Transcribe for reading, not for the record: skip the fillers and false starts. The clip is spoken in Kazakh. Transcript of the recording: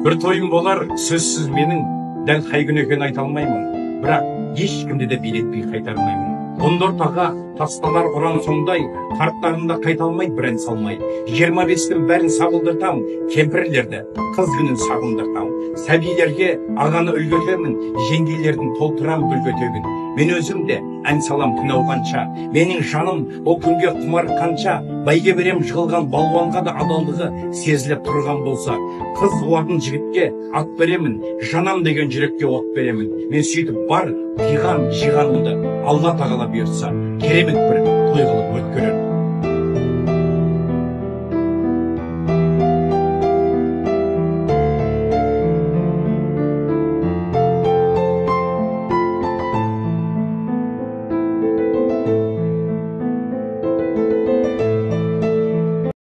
Бір тойым болар сөзсіз менің, дәл қай күні екенін айта алмаймын, бірақ ешкімді де билетпей қайтармаймын. Онда ортаға тасталар ұран сондай, қарттарында қайта алмай бір ән салмай. 25-тің бәрін сағылдыртам, кемпірлерді қыз күнін сағындыртам. Сәбилерге ағаны үлгетемін, жеңгелердің толтырам гүлге тегін. Мен өзім де ән салам түн ауғанша, менің жаным ол күнге құмар қанша. Бәйге берем жығылған балуанға да адалдығы сезіліп тұрған болса. Қыз қуатын жігітке ат беремін, жанам деген жүрекке от беремін. Мен сөйтіп бар қиған жиғанымды Алла тағала бұйыртса, керемет бір